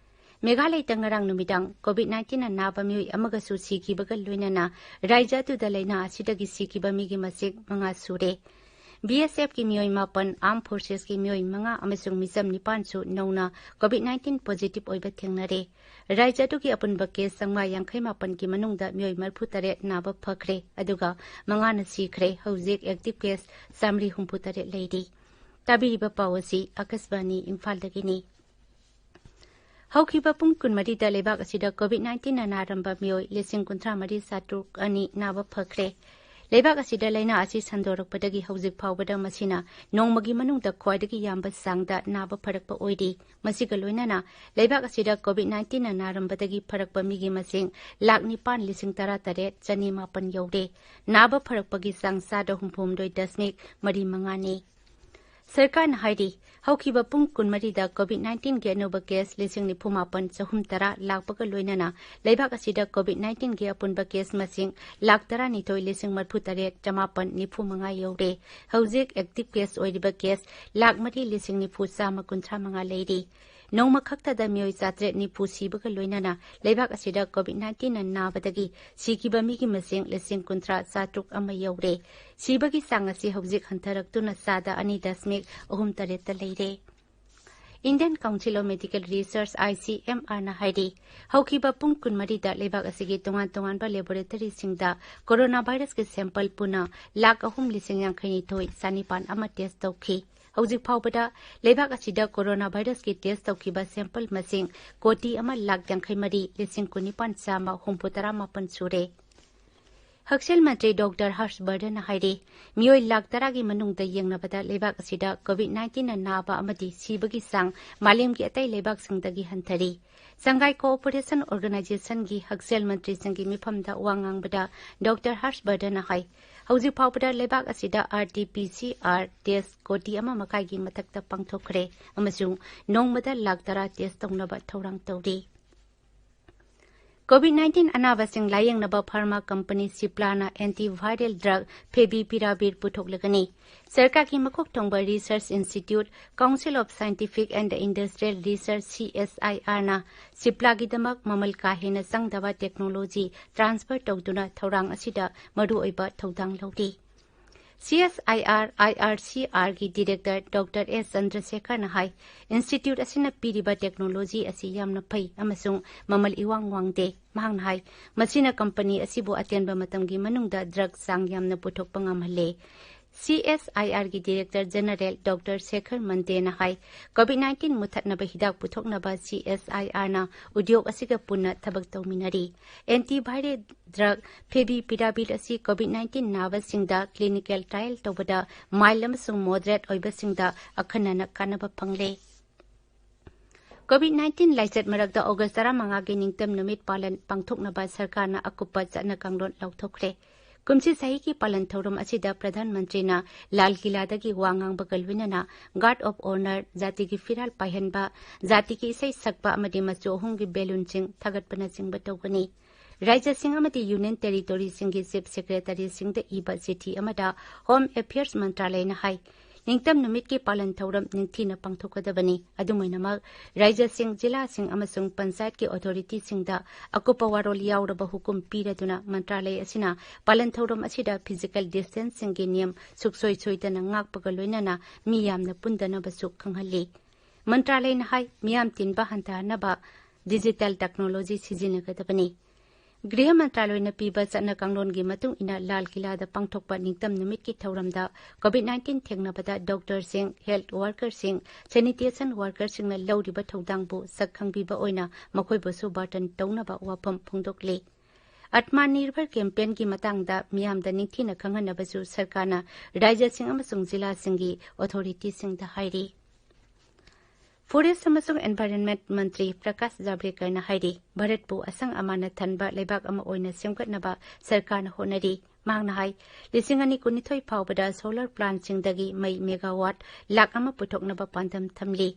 ꯃꯦꯘꯥꯂꯌꯗ ꯉꯔꯥꯡ ꯅꯨꯃꯤꯗꯥꯡ ꯀꯣꯚꯤꯗ ꯅꯥꯏꯟꯇꯤꯟꯅ ꯅꯥꯕ ꯃꯤꯑꯣꯏ ꯑꯃꯒꯁꯨ ꯁꯤꯈꯤꯕꯒ ꯂꯣꯏꯅꯅ ꯔꯥꯖ꯭ꯌ ꯑꯗꯨꯗ ꯂꯥꯏꯅꯥ ꯑꯁꯤꯗꯒꯤ ꯁꯤꯈꯤꯕ ꯃꯤꯒꯤ ꯃꯁꯤꯡ ꯃꯉꯥ ꯁꯨꯔꯦ꯫ ꯕꯤ ꯑꯦꯁ ꯑꯦꯐꯀꯤ ꯃꯤꯑꯣꯏ ꯃꯥꯄꯟ, ꯑꯥꯔꯝ ꯐꯣꯔꯁꯦꯁꯀꯤ ꯃꯤꯑꯣꯏ ꯃꯉꯥ ꯑꯃꯁꯨꯡ ꯃꯤꯆꯝ ꯅꯤꯄꯥꯟꯁꯨ ꯅꯧꯅ ꯀꯣꯚꯤꯗ ꯅꯥꯏꯟꯇꯤꯟ ꯄꯣꯖꯤꯇꯤꯚ ꯑꯣꯏꯕ ꯊꯦꯡꯅꯔꯦ꯫ ꯔꯥꯖ꯭ꯌ ꯑꯗꯨꯒꯤ ꯑꯄꯨꯟꯕ ꯀꯦꯁ ꯆꯥꯝꯃꯉꯥ ꯌꯥꯡꯈꯩ ꯃꯥꯄꯟꯒꯤ ꯃꯅꯨꯡꯗ ꯃꯤꯑꯣꯏ ꯃꯔꯤꯐꯨ ꯇꯔꯦꯠ ꯅꯥꯕ ꯐꯈ꯭ꯔꯦ, ꯑꯗꯨꯒ ꯃꯉꯥꯅ ꯁꯤꯈ꯭ꯔꯦ꯫ ꯍꯧꯖꯤꯛ ꯑꯦꯛꯇꯤꯚ ꯀꯦꯁ ꯆꯥꯃꯔꯤ ꯍꯨꯝꯐꯨ ꯇꯔꯦꯠ ꯂꯩꯔꯤ꯫ ꯇꯥꯕꯤꯔꯤꯕ ꯄꯥꯎ ꯑꯁꯤ ꯑꯀꯥꯁꯕꯥꯅꯤ ꯏꯝꯐꯥꯜꯗꯒꯤꯅꯤ꯫ ꯍꯧꯈꯤꯕ ꯄꯨꯡ ꯀꯨꯟꯃꯔꯤꯗ ꯂꯩꯕꯥꯛ ꯑꯁꯤꯗ ꯀꯣꯚꯤꯗ ꯅꯥꯏꯟꯇꯤꯟꯅ ꯅꯥꯔꯝꯕ ꯃꯤꯑꯣꯏ ꯂꯤꯁꯤꯡ ꯀꯨꯟꯊ꯭ꯔꯥ ꯃꯔꯤ ꯆꯥꯇ꯭ꯔꯨꯛ ꯑꯅꯤ ꯅꯥꯕ ꯐꯈ꯭ꯔꯦ꯫ ꯂꯩꯕꯥꯛ ꯑꯁꯤꯗ ꯂꯥꯏꯅꯥ ꯑꯁꯤ ꯁꯟꯗꯣꯔꯛꯄꯗꯒꯤ ꯍꯧꯖꯤꯛ ꯐꯥꯎꯕꯗ ꯃꯁꯤꯅ ꯅꯣꯡꯃꯒꯤ ꯃꯅꯨꯡꯗ ꯈ꯭ꯋꯥꯏꯗꯒꯤ ꯌꯥꯝꯕ ꯆꯥꯡꯗ ꯅꯥꯕ ꯐꯔꯛꯄ ꯑꯣꯏꯔꯤ꯫ ꯃꯁꯤꯒ ꯂꯣꯏꯅꯅ ꯂꯩꯕꯥꯛ ꯑꯁꯤꯗ ꯀꯣꯚꯤꯗ ꯅꯥꯏꯟꯇꯤꯟꯅ ꯅꯥꯔꯝꯕꯗꯒꯤ ꯐꯔꯛꯄ ꯃꯤꯒꯤ ꯃꯁꯤꯡ ꯂꯥꯈ ꯅꯤꯄꯥꯟ ꯂꯤꯁꯤꯡ ꯇꯔꯥ ꯇꯔꯦꯠ ꯆꯅꯤ ꯃꯥꯄꯟ ꯌꯧꯔꯦ꯫ ꯅꯥꯕ ꯐꯔꯛꯄꯒꯤ ꯆꯥꯡ ꯆꯥꯗ ꯍꯨꯝꯐꯨ ꯍꯨꯝꯗꯣꯏ ꯗꯁꯃꯤꯛ ꯃꯔꯤ ꯃꯉꯥꯅꯤ꯫ ꯁꯔꯀꯥꯔꯅ ꯍꯥꯏꯔꯤ, ꯍꯧꯈꯤꯕ ꯄꯨꯡ ꯀꯨꯟꯃꯔꯤꯗ ꯀꯣꯚꯤꯗ ꯅꯥꯏꯟꯇꯤꯟꯒꯤ ꯑꯅꯧꯕ ꯀꯦꯁ ꯂꯤꯁꯤꯡ ꯅꯤꯐꯨ ꯃꯥꯄꯟ ꯆꯍꯨꯝ ꯇꯔꯥ ꯂꯥꯛꯄꯒ ꯂꯣꯏꯅꯅ ꯂꯩꯕꯥꯛ ꯑꯁꯤꯗ ꯀꯣꯚꯤꯗ ꯅꯥꯏꯟꯇꯤꯟꯒꯤ ꯑꯄꯨꯟꯕ ꯀꯦꯁ ꯃꯁꯤꯡ ꯂꯥꯈ ꯇꯔꯥꯅꯤꯊꯣꯏ ꯂꯤꯁꯤꯡ ꯃꯔꯤꯐꯨ ꯇꯔꯦꯠ ꯆꯃꯥꯄꯟ ꯅꯤꯐꯨ ꯃꯉꯥ ꯌꯧꯔꯦ꯫ ꯍꯧꯖꯤꯛ ꯑꯦꯛꯇꯤꯚ ꯀꯦꯁ ꯑꯣꯏꯔꯤꯕ ꯀꯦꯁ ꯂꯥꯈ ꯃꯔꯤ ꯂꯤꯁꯤꯡ ꯅꯤꯐꯨ ꯆꯥꯝꯃ ꯀꯨꯟꯊ꯭ꯔꯥ ꯃꯉꯥ ꯂꯩꯔꯤ꯫ ꯅꯣꯡꯃ ꯈꯛꯇꯗ ꯃꯤꯑꯣꯏ ꯆꯥꯇ꯭ꯔꯦꯠ ꯅꯤꯐꯨ ꯁꯤꯕꯒ ꯂꯣꯏꯅꯅ ꯂꯩꯕꯥꯛ ꯑꯁꯤꯗ ꯀꯣꯚꯤꯗ ꯅꯥꯏꯟꯇꯤꯟꯅ ꯅꯥꯕꯗꯒꯤ ꯁꯤꯈꯤꯕ ꯃꯤꯒꯤ ꯃꯁꯤꯡ ꯂꯤꯁꯤꯡ ꯀꯨꯟꯊ꯭ꯔꯥ ꯆꯥꯇ꯭ꯔꯨꯛ ꯑꯃ ꯌꯧꯔꯦ꯫ ꯁꯤꯕꯒꯤ ꯆꯥꯡ ꯑꯁꯤ ꯍꯧꯖꯤꯛ ꯍꯟꯊꯔꯛꯇꯨꯅ ꯆꯥꯗ ꯑꯅꯤ ꯗꯁꯃꯤꯛ ꯑꯍꯨꯝ ꯇꯔꯦꯠꯇ ꯂꯩꯔꯦ꯫ Indian Council of Medical Research, I C M R ꯅ ꯍꯥꯏꯔꯤ, ꯍꯧꯈꯤꯕ ꯄꯨꯡ ꯀꯨꯟꯃꯔꯤꯗ ꯂꯩꯕꯥꯛ ꯑꯁꯤꯒꯤ ꯇꯣꯉꯥꯟ ꯇꯣꯉꯥꯟꯕ ꯂꯦꯕꯣꯔꯦꯇꯔꯤꯁꯤꯡꯗ ꯀꯣꯔꯣꯅꯥ ꯚꯥꯏꯔꯁꯀꯤ ꯁꯦꯝꯄꯜ ꯄꯨꯟꯅ ꯂꯥꯈ ꯑꯍꯨꯝ ꯂꯤꯁꯤꯡ ꯌꯥꯡꯈꯩꯅꯤꯊꯣꯏ ꯆꯥꯅꯤꯄꯥꯟ ꯑꯃ ꯇꯦꯁ ꯇꯧꯈꯤ꯫ ꯍꯧꯖꯤꯛ ꯐꯥꯎꯕꯗ ꯂꯩꯕꯥꯛ ꯑꯁꯤꯗ ꯀꯣꯔꯣꯅꯥ ꯚꯥꯏꯔꯁꯀꯤ ꯇꯦꯁ ꯇꯧꯈꯤꯕ ꯁꯦꯝꯄꯜ ꯃꯁꯤꯡ ꯀꯣꯇꯤ ꯑꯃ ꯂꯥꯈ ꯌꯥꯡꯈꯩ ꯃꯔꯤ ꯂꯤꯁꯤꯡ ꯀꯨꯟꯅꯤꯄꯥꯟ ꯆꯥꯝꯃ ꯍꯨꯝꯐꯨ ꯇꯔꯥ ꯃꯥꯄꯟ ꯁꯨꯔꯦ꯫ ꯍꯛꯁꯦꯜ ꯃꯟꯇ꯭ꯔꯤ ꯗꯣꯛꯇꯔ ꯍꯔꯁ ꯕꯔꯙꯟꯅ ꯍꯥꯏꯔꯤ, ꯃꯤꯑꯣꯏ ꯂꯥꯈ ꯇꯔꯥꯒꯤ ꯃꯅꯨꯡꯗ ꯌꯦꯡꯅꯕꯗ ꯂꯩꯕꯥꯛ ꯑꯁꯤꯗ ꯀꯣꯚꯤꯗ ꯅꯥꯏꯟꯇꯤꯟꯅ ꯅꯥꯕ ꯑꯃꯗꯤ ꯁꯤꯕꯒꯤ ꯆꯥꯡ ꯃꯥꯂꯦꯝꯒꯤ ꯑꯇꯩ ꯂꯩꯕꯥꯛꯁꯤꯡꯗꯒꯤ ꯍꯟꯊꯔꯤ꯫ ꯁꯪꯒꯥꯏ ꯀꯣꯑꯣꯄꯔꯦꯁꯟ ꯑꯣꯔꯒꯅꯥꯏꯖꯦꯁꯟꯒꯤ ꯍꯛꯁꯦꯜ ꯃꯟꯇ꯭ꯔꯤꯁꯤꯡꯒꯤ ꯃꯤꯐꯝꯗ ꯋꯥ ꯉꯥꯡꯕꯗ ꯗꯣꯛꯇꯔ ꯍꯔꯁ ꯕꯔꯙꯟꯅ ꯍꯥꯏ, ꯍꯧꯖꯤꯛ ꯐꯥꯎꯕꯗ ꯂꯩꯕꯥꯛ ꯑꯁꯤꯗ R T P C R test ꯀꯣꯇꯤ ꯑꯃ ꯃꯈꯥꯏꯒꯤ ꯃꯊꯛꯇ ꯄꯥꯡꯊꯣꯛꯈ꯭ꯔꯦ ꯑꯃꯁꯨꯡ ꯅꯣꯡꯃꯗ ꯂꯥꯈ ꯇꯔꯥ ꯇꯦꯁ ꯇꯧꯅꯕ ꯊꯧꯔꯥꯡ ꯇꯧꯔꯤ꯫ ꯀꯣꯚꯤꯗ ꯅꯥꯏꯟꯇꯤꯟ ꯑꯅꯥꯕꯁꯤꯡ ꯂꯥꯌꯦꯡꯅꯕ ꯐꯥꯔꯃꯥ ꯀꯝꯄꯅꯤ ꯁꯤꯞꯂꯥꯅ ꯑꯦꯟꯇꯤ ꯚꯥꯏꯔꯦꯜ ꯗ꯭ꯔꯒ ꯐꯦꯕꯤꯄꯤꯔꯥꯚꯤꯔ ꯄꯨꯊꯣꯛꯂꯒꯅꯤ꯫ ꯁꯔꯀꯥꯔꯒꯤ ꯃꯀꯣꯛ ꯊꯣꯡꯕ research institute, council of scientific and industrial research, C S ꯑꯥꯏ ꯑꯥꯔꯅ ꯁꯤꯞꯂꯥꯒꯤꯗꯃꯛ ꯃꯃꯜ ꯀꯥ ꯍꯦꯟꯅ ꯆꯪꯗꯕ ꯇꯦꯛꯅꯣꯂꯣꯖꯤ ꯇ꯭ꯔꯥꯟꯁꯐꯔ ꯇꯧꯗꯨꯅ ꯊꯧꯔꯥꯡ ꯑꯁꯤꯗ ꯃꯔꯨꯑꯣꯏꯕ ꯊꯧꯗꯥꯡ ꯂꯧꯔꯤ꯫ CSIR IRCR ꯒꯤ director Doctor S ꯆꯟꯗ꯭ꯔꯁꯦꯈꯔꯅ ꯍꯥꯏ, institute ꯑꯁꯤꯅ ꯄꯤꯔꯤꯕ technology ꯑꯁꯤ ꯌꯥꯝꯅ ꯐꯩ ꯑꯃꯁꯨꯡ ꯃꯃꯜ ꯏꯋꯥꯡ ꯋꯥꯡꯗꯦ꯫ ꯃꯍꯥꯛꯅ ꯍꯥꯏ, ꯃꯁꯤꯅ company ꯑꯁꯤꯕꯨ ꯑꯇꯦꯟꯕ ꯃꯇꯝꯒꯤ ꯃꯅꯨꯡꯗ drug ꯆꯥꯡ ꯌꯥꯝꯅ ꯄꯨꯊꯣꯛꯄ ꯉꯝꯍꯜꯂꯦ꯫ CSIR ꯒꯤ director general Doctor ꯁꯦꯈꯔ ꯃꯟꯗꯦꯅ ꯍꯥꯏ, COVID nineteen ꯃꯨꯊꯠꯅꯕ ꯍꯤꯗꯥꯛ ꯄꯨꯊꯣꯛꯅꯕ CSIR ꯅ ꯎꯗ꯭ꯌꯣꯛ ꯑꯁꯤꯒ ꯄꯨꯟꯅ ꯊꯕꯛ ꯇꯧꯃꯤꯟꯅꯔꯤ꯫ Antiviral drug favipiravir ꯑꯁꯤ COVID nineteen ꯅꯥꯕꯁꯤꯡꯗ clinical trial ꯇꯧꯕꯗ mild ꯑꯃꯁꯨꯡ moderate ꯑꯣꯏꯕꯁꯤꯡꯗ ꯑꯈꯟꯅꯅ ꯀꯥꯟꯅꯕ ꯐꯪꯂꯦ꯫ COVID nineteen ꯂꯥꯏꯆꯠ ꯃꯔꯛꯇ August ꯇꯔꯥꯃꯉꯥꯒꯤ ꯅꯤꯡꯇꯝ ꯅꯨꯃꯤꯠ ꯄꯥꯂꯟ ꯄꯥꯡꯊꯣꯛꯅꯕ ꯁꯔꯀꯥꯔꯅ ꯑꯀꯨꯞꯄ ꯆꯠꯅ ꯀꯥꯡꯂꯣꯟ ꯂꯥꯎꯊꯣꯛꯈ꯭ꯔꯦ꯫ ꯀꯨꯝꯁꯤ ꯆꯍꯤꯒꯤ ꯄꯥꯂꯟ ꯊꯧꯔꯝ ꯑꯁꯤꯗ ꯄ꯭ꯔꯙꯥꯟ ꯃꯟꯇ꯭ꯔꯤꯅ ꯂꯥꯜ ꯀꯤꯂꯥꯗꯒꯤ ꯋꯥ ꯉꯥꯡꯕꯒ ꯂꯣꯏꯅꯅ guard of honour, ꯖꯥꯇꯤꯒꯤ ꯐꯤꯔꯥꯜ ꯄꯥꯏꯍꯟꯕ, ꯖꯥꯇꯤꯒꯤ ꯏꯁꯩ ꯁꯛꯄ ꯑꯃꯗꯤ ꯃꯆꯨ ꯑꯍꯨꯝꯒꯤ balloon ꯁꯤꯡ ꯊꯥꯒꯠꯄꯅꯆꯤꯡꯕ ꯇꯧꯒꯅꯤ꯫ ꯔꯥꯖ꯭ꯌꯁꯤꯡ ꯑꯃꯗꯤ union territory ꯁꯤꯡꯒꯤ chief secretary ꯁꯤꯡꯗ ꯏꯕ ꯆꯤꯊꯤ ꯑꯃꯗ Home Affairs ꯃꯟꯇ꯭ꯔꯥꯂꯌꯅ ꯍꯥꯏ, ꯅꯤꯡꯇꯝ ꯅꯨꯃꯤꯠꯀꯤ ꯄꯥꯂꯟ ꯊꯧꯔꯝ ꯅꯤꯡꯊꯤꯅ ꯄꯥꯡꯊꯣꯛꯀꯗꯕꯅꯤ꯫ ꯑꯗꯨꯝ ꯑꯣꯏꯅꯃꯛ, ꯔꯥꯖ꯭ꯌꯁꯤꯡ, ꯖꯤꯂꯥꯁꯤꯡ ꯑꯃꯁꯨꯡ ꯄꯟꯆꯥꯌꯠꯀꯤ authority ꯁꯤꯡꯗ ꯑꯀꯨꯞꯄ ꯋꯥꯔꯣꯜ ꯌꯥꯎꯔꯕ ꯍꯨꯀꯨꯝ ꯄꯤꯔꯗꯨꯅ ꯃꯟꯇ꯭ꯔꯥꯂꯌ ꯑꯁꯤꯅ ꯄꯥꯂꯟ ꯊꯧꯔꯝ ꯑꯁꯤꯗ physical distance ꯁꯤꯡꯒꯤ ꯅꯤꯌꯝ ꯁꯨꯛꯁꯣꯏ ꯁꯣꯏꯗꯅ ꯉꯥꯛꯄꯒ ꯂꯣꯏꯅꯅ ꯃꯤ ꯌꯥꯝꯅ ꯄꯨꯟꯗꯅꯕꯁꯨ ꯈꯪꯍꯜꯂꯤ꯫ ꯃꯟꯇ꯭ꯔꯥꯂꯌꯅ ꯍꯥꯏ, ꯃꯤꯌꯥꯝ ꯇꯤꯟꯕ ꯍꯟꯊꯍꯟꯅꯕ digital technology ꯁꯤꯖꯤꯟꯅꯒꯗꯕꯅꯤ꯫ ꯒ꯭ꯔꯤꯍ ꯃꯟꯇ꯭ꯔꯥꯂꯌꯅ ꯄꯤꯕ ꯆꯠꯅ ꯀꯥꯡꯂꯣꯟꯒꯤ ꯃꯇꯨꯡ ꯏꯟꯅ ꯂꯥꯜ ꯀꯤꯂꯥꯗ ꯄꯥꯡꯊꯣꯛꯄ ꯅꯤꯡꯇꯝ ꯅꯨꯃꯤꯠꯀꯤ ꯊꯧꯔꯝꯗ COVID nineteen ꯊꯦꯡꯅꯕꯗ doctor ꯁꯤꯡ, health worker ꯁꯤꯡ, sanitation worker ꯁꯤꯡꯅ ꯂꯧꯔꯤꯕ ꯊꯧꯗꯥꯡꯕꯨ ꯁꯛ ꯈꯪꯕꯤꯕ ꯑꯣꯏꯅ ꯃꯈꯣꯏꯕꯨꯁꯨ ꯕꯥꯔꯇꯟ ꯇꯧꯅꯕ ꯋꯥꯐꯝ ꯐꯣꯡꯗꯣꯛꯂꯤ꯫ Atmanirbhar campaign ꯒꯤ ꯃꯇꯥꯡꯗ ꯃꯤꯌꯥꯝꯗ ꯅꯤꯡꯊꯤꯅ ꯈꯪꯍꯟꯅꯕꯁꯨ ꯁꯔꯀꯥꯔꯅ ꯔꯥꯖ꯭ꯌꯁꯤꯡ ꯑꯃꯁꯨꯡ ꯖꯤꯂꯥꯁꯤꯡꯒꯤ authority ꯁꯤꯡꯗ ꯍꯥꯏꯔꯤ꯫ Forest ꯑꯃꯁꯨꯡ Environment ꯃꯟꯇ꯭ꯔꯤ ꯄ꯭ꯔꯀꯥꯁ ꯖꯥꯕ꯭ꯔꯦꯀꯔꯅ ꯍꯥꯏꯔꯤ, ꯚꯥꯔꯠꯄꯨ ꯑꯁꯪ ꯑꯃꯥꯟꯅ ꯊꯟꯕ ꯂꯩꯕꯥꯛ ꯑꯃ ꯑꯣꯏꯅ ꯁꯦꯝꯒꯠꯅꯕ ꯁꯔꯀꯥꯔꯅ ꯍꯣꯠꯅꯔꯤ꯫ ꯃꯍꯥꯛꯅ ꯍꯥꯏ, ꯂꯤꯁꯤꯡ ꯑꯅꯤ ꯀꯨꯟꯅꯤꯊꯣꯏ ꯐꯥꯎꯕꯗ solar plant ꯁꯤꯡꯗꯒꯤ ꯃꯩ megawatt ꯂꯥꯈ ꯑꯃ ꯄꯨꯊꯣꯛꯅꯕ ꯄꯥꯟꯗꯝ ꯊꯝꯂꯤ꯫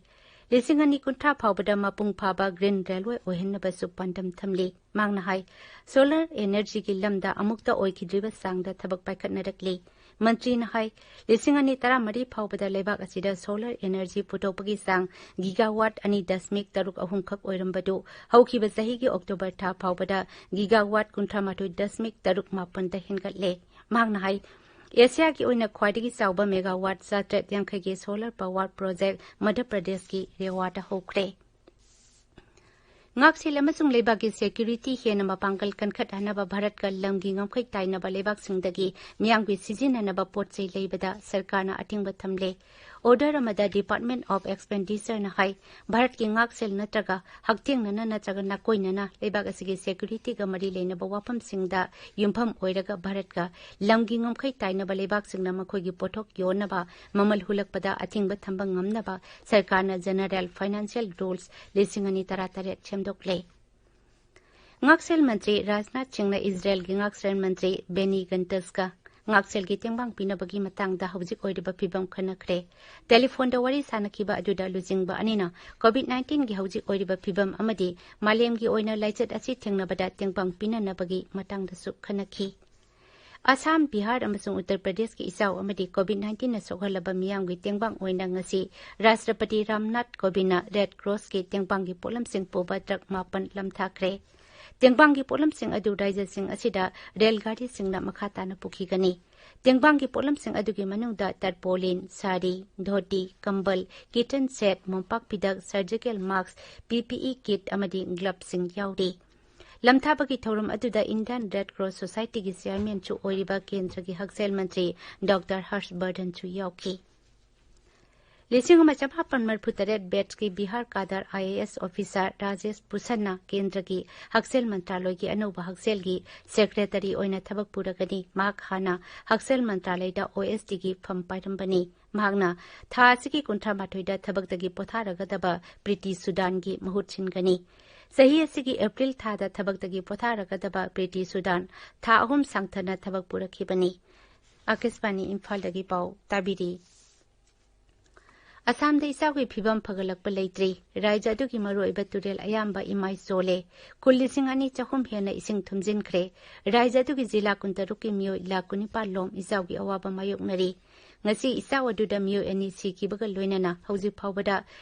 ꯂꯤꯁꯤꯡ ꯑꯅꯤ ꯀꯨꯟꯊ꯭ꯔꯥ ꯐꯥꯎꯕꯗ ꯃꯄꯨꯡ ꯐꯥꯕ green railway ꯑꯣꯏꯍꯟꯅꯕꯁꯨ ꯄꯥꯟꯗꯝ ꯊꯝꯂꯤ꯫ ꯃꯍꯥꯛꯅ ꯍꯥꯏ, solar energy ꯒꯤ ꯂꯝꯗ ꯑꯃꯨꯛꯇ ꯑꯣꯏꯈꯤꯗ꯭ꯔꯤꯕ ꯆꯥꯡꯗ ꯊꯕꯛ ꯄꯥꯏꯈꯠꯅꯔꯛꯂꯤ꯫ ꯃꯟꯇ꯭ꯔꯤꯅ ꯍꯥꯏ, ꯂꯤꯁꯤꯡ ꯑꯅꯤ ꯇꯔꯥꯃꯔꯤ ꯐꯥꯎꯕꯗ ꯂꯩꯕꯥꯛ ꯑꯁꯤꯗ solar energy ꯄꯨꯊꯣꯛꯄꯒꯤ ꯆꯥꯡ gigawatt ꯑꯅꯤ ꯗꯁꯃꯤꯛ ꯇꯔꯨꯛ ꯑꯍꯨꯝ ꯈꯛ ꯑꯣꯏꯔꯝꯕꯗꯨ ꯍꯧꯈꯤꯕ ꯆꯍꯤꯒꯤ October ꯊꯥ ꯐꯥꯎꯕꯗ gigawatt ꯀꯨꯟꯊ꯭ꯔꯥ ꯃꯥꯊꯣꯏ ꯗꯁꯃꯤꯛ ꯇꯔꯨꯛ ꯃꯥꯄꯟꯗ ꯍꯦꯟꯒꯠꯂꯦ꯫ ꯃꯍꯥꯛꯅ ꯍꯥꯏ, ꯑꯦꯁꯤꯌꯥꯒꯤ ꯑꯣꯏꯅ ꯈ꯭ꯋꯥꯏꯗꯒꯤ ꯆꯥꯎꯕ megawatt ꯆꯥꯇ꯭ꯔꯦꯠ ꯌꯥꯡꯈꯩꯒꯤ solar power project ꯃꯙ꯭ꯌ ꯄ꯭ꯔꯗꯦꯁꯀꯤ ꯔꯦꯋꯥꯗ ꯍꯧꯈ꯭ꯔꯦ꯫ ꯉꯥꯛꯁꯦꯜ ꯑꯃꯁꯨꯡ ꯂꯩꯕꯥꯛꯀꯤ security ꯍꯦꯟꯅ ꯃꯄꯥꯡꯒꯜ ꯀꯟꯈꯠꯍꯟꯅꯕ ꯚꯥꯔꯠꯀ ꯂꯝꯒꯤ ꯉꯝꯈꯩ ꯇꯥꯏꯅꯕ ꯂꯩꯕꯥꯛꯁꯤꯡꯗꯒꯤ ꯃꯤꯌꯥꯝꯒꯤ ꯁꯤꯖꯤꯟꯅꯅꯕ ꯄꯣꯠ ꯆꯩ ꯂꯩꯕꯗ ꯁꯔꯀꯥꯔꯅ ꯑꯊꯤꯡꯕ ꯊꯝꯂꯦ꯫ Order ꯑꯃꯗ Department of Expenditureꯅ ꯍꯥꯏ, ꯚꯥꯔꯠꯀꯤ ꯉꯥꯛꯁꯦꯜ ꯅꯠꯇ꯭ꯔꯒ ꯍꯛꯊꯦꯡꯅꯅ ꯅꯠꯇ꯭ꯔꯒ ꯅꯥꯀꯣꯏꯅꯅ ꯂꯩꯕꯥꯛ ꯑꯁꯤꯒꯤ securityꯒ ꯃꯔꯤ ꯂꯩꯅꯕ ꯋꯥꯐꯝꯁꯤꯡꯗ ꯌꯨꯝꯐꯝ ꯑꯣꯏꯔꯒ ꯚꯥꯔꯠꯀ ꯂꯝꯒꯤ ꯉꯝꯈꯩ ꯇꯥꯏꯅꯕ ꯂꯩꯕꯥꯛꯁꯤꯡꯅ ꯃꯈꯣꯏꯒꯤ ꯄꯣꯠꯊꯣꯛ ꯌꯣꯟꯅꯕ ꯃꯃꯜ ꯍꯨꯜꯂꯛꯄꯗ ꯑꯊꯤꯡꯕ ꯊꯝꯕ ꯉꯝꯅꯕ ꯁꯔꯀꯥꯔꯅ General Financial Rules ꯂꯤꯁꯤꯡ ꯑꯅꯤ ꯇꯔꯥꯇꯔꯦꯠ ꯁꯦꯝꯗꯣꯛꯂꯦ꯫ ꯉꯥꯛꯁꯦꯜ ꯃꯟꯇ꯭ꯔꯤ ꯔꯥꯖꯅꯥꯊ ꯁꯤꯡꯅ ꯏꯖꯔꯦꯜꯒꯤ ꯉꯥꯛꯁꯦꯜ ꯃꯟꯇ꯭ꯔꯤ ꯕꯦꯅꯤ ꯒꯟꯇꯁꯀ ꯉꯥꯛꯁꯦꯜꯒꯤ ꯇꯦꯡꯕꯥꯡ ꯄꯤꯅꯕꯒꯤ ꯃꯇꯥꯡꯗ ꯍꯧꯖꯤꯛ ꯑꯣꯏꯔꯤꯕ ꯐꯤꯕꯝ ꯈꯟꯅꯈ꯭ꯔꯦ꯫ ꯇꯦꯂꯤꯐꯣꯟꯗ ꯋꯥꯔꯤ ꯁꯥꯅꯈꯤꯕ ꯑꯗꯨꯗ ꯂꯨꯆꯤꯡꯕ ꯑꯅꯤꯅ COVID nineteenꯒꯤ ꯍꯧꯖꯤꯛ ꯑꯣꯏꯔꯤꯕ ꯐꯤꯕꯝ ꯑꯃꯗꯤ ꯃꯥꯂꯦꯝꯒꯤ ꯑꯣꯏꯅ ꯂꯥꯏꯆꯠ ꯑꯁꯤ ꯊꯦꯡꯅꯕꯗ ꯇꯦꯡꯕꯥꯡ ꯄꯤꯅꯅꯕꯒꯤ ꯃꯇꯥꯡꯗꯁꯨ ꯈꯟꯅꯈꯤ꯫ ꯑꯁꯥꯝ, ꯕꯤꯍꯥꯔ ꯑꯃꯁꯨꯡ ꯎꯠꯇꯔ ꯄ꯭ꯔꯗꯦꯁꯀꯤ ꯏꯆꯥꯎ ꯑꯃꯗꯤ COVID nineteenꯅ ꯁꯣꯛꯍꯜꯂꯕ ꯃꯤꯌꯥꯝꯒꯤ ꯇꯦꯡꯕꯥꯡ ꯑꯣꯏꯅ ꯉꯁꯤ ꯔꯥꯁꯇ꯭ꯔꯄꯇꯤ ꯔꯥꯝꯅꯥꯊ ꯀꯣꯕꯤꯟꯗꯅ Red Crossꯀꯤ ꯇꯦꯡꯕꯥꯡꯒꯤ ꯄꯣꯠꯂꯝꯁꯤꯡ ꯄꯨꯕ ꯇ꯭ꯔꯛ ꯃꯥꯄꯟ ꯂꯝꯊꯥꯈ꯭ꯔꯦ꯫ ꯇꯦꯡꯕꯥꯡꯒꯤ ꯄꯣꯠꯂꯝꯁꯤꯡ ꯑꯗꯨ ꯔꯥꯖ꯭ꯌꯁꯤꯡ ꯑꯁꯤꯗ ꯔꯦꯜ ꯒꯥꯔꯤꯁꯤꯡꯅ ꯃꯈꯥ ꯇꯥꯅ ꯄꯨꯈꯤꯒꯅꯤ꯫ ꯇꯦꯡꯕꯥꯡꯒꯤ ꯄꯣꯠꯂꯝꯁꯤꯡ ꯑꯗꯨꯒꯤ ꯃꯅꯨꯡꯗ ꯇꯔꯄꯣꯂꯤꯟ, ꯁꯥꯔꯤ, ꯙꯣꯇꯤ, ꯀꯝꯕꯜ, kitchen set, ꯃꯣꯝꯄꯥꯛ ꯐꯤꯗꯛ, surgical mask, PPE kit ꯑꯃꯗꯤ gloveꯁꯤꯡ ꯌꯥꯎꯔꯤ꯫ ꯂꯝꯊꯥꯕꯒꯤ ꯊꯧꯔꯝ ꯑꯗꯨꯗ Indian Red Cross Societyꯒꯤ chairmanꯁꯨ ꯑꯣꯏꯔꯤꯕ ꯀꯦꯟꯗ꯭ꯔꯒꯤ ꯍꯛꯁꯦꯜ ꯃꯟꯇ꯭ꯔꯤ ꯗꯣꯛꯇꯔ ꯍꯔꯁ ꯕꯔꯙꯟꯁꯨ ꯌꯥꯎꯈꯤ꯫ ꯂꯤꯁꯤꯡ ꯑꯃ ꯆꯃꯥꯄꯟ ꯃꯔꯤꯐꯨ ꯇꯔꯦꯠ batchꯀꯤ ꯕꯤꯍꯥꯔ ꯀꯥꯗꯔ IAS officer ꯔꯥꯖꯦꯁ ꯚꯨꯁꯟꯅ ꯀꯦꯟꯗ꯭ꯔꯒꯤ ꯍꯛꯁꯦꯜ ꯃꯟꯇ꯭ꯔꯥꯂꯣꯏꯒꯤ ꯑꯅꯧꯕ ꯍꯛꯁꯦꯜꯒꯤ secretary ꯑꯣꯏꯅ ꯊꯕꯛ ꯄꯨꯔꯒꯅꯤ꯫ ꯃꯍꯥꯛ ꯍꯥꯟꯅ ꯍꯛꯁꯦꯜ ꯃꯟꯇ꯭ꯔꯥꯂꯣꯏꯗ OSDꯒꯤ ꯐꯝ ꯄꯥꯏꯔꯝꯕꯅꯤ꯫ ꯃꯍꯥꯛꯅ ꯊꯥ ꯑꯁꯤꯒꯤ ꯀꯨꯟꯊ꯭ꯔꯥ ꯃꯥꯊꯣꯏꯗ ꯊꯕꯛꯇꯒꯤ ꯄꯣꯊꯥꯔꯒꯗꯕ ꯄ꯭ꯔꯤꯇꯤ ꯁꯨꯗꯥꯟꯒꯤ ꯃꯍꯨꯠ ꯁꯤꯟꯒꯅꯤ꯫ ꯆꯍꯤ ꯑꯁꯤꯒꯤ ꯑꯦꯄ꯭ꯔꯤꯜ ꯊꯥꯗ ꯊꯕꯛꯇꯒꯤ ꯄꯣꯊꯥꯔꯒꯗꯕ ꯄ꯭ꯔꯤꯇꯤ ꯁꯨꯗꯥꯟ ꯊꯥ ꯑꯍꯨꯝ ꯁꯥꯡꯊꯅ ꯊꯕꯛ ꯄꯨꯔꯛꯈꯤꯕꯅꯤ꯫ ꯑꯥꯀꯥꯁꯕꯥꯅꯤ ꯏꯝꯐꯥꯜꯗꯒꯤ ꯄꯥꯎ ꯇꯥꯕꯤꯔꯤ꯫ ꯑꯁꯥꯝꯗ ꯏꯆꯥꯎꯒꯤ ꯐꯤꯕꯝ ꯐꯒꯠꯂꯛꯄ ꯂꯩꯇ꯭ꯔꯤ꯫ ꯔꯥꯖ꯭ꯌ ꯑꯗꯨꯒꯤ ꯃꯔꯨꯑꯣꯏꯕ ꯇꯨꯔꯦꯜ ꯑꯌꯥꯝꯕ ꯏꯃꯥꯏ ꯆꯣꯜꯂꯦ꯫ ꯈꯨꯜ ꯂꯤꯁꯤꯡ ꯑꯅꯤ ꯆꯍꯨꯝ ꯍꯦꯟꯅ ꯏꯁꯤꯡ ꯊꯨꯝꯖꯤꯟꯈ꯭ꯔꯦ꯫ ꯔꯥꯖ꯭ꯌ ꯑꯗꯨꯒꯤ ꯖꯤꯂꯥ ꯀꯨꯟꯇꯔꯨꯛꯀꯤ ꯃꯤꯑꯣꯏ ꯂꯥꯈ ꯀꯨꯟꯅꯤꯄꯥꯜ ꯂꯣꯝ ꯏꯆꯥꯎꯒꯤ ꯑꯋꯥꯕ ꯃꯥꯌꯣꯛꯅꯔꯤ꯫ ꯉꯁꯤ ꯏꯆꯥꯎ ꯑꯗꯨꯗ ꯃꯤꯑꯣꯏ ꯑꯅꯤ ꯁꯤꯈꯤꯕꯒ ꯂꯣꯏꯅꯅ ꯍꯧꯖꯤꯛ ꯐꯥꯎꯕꯗ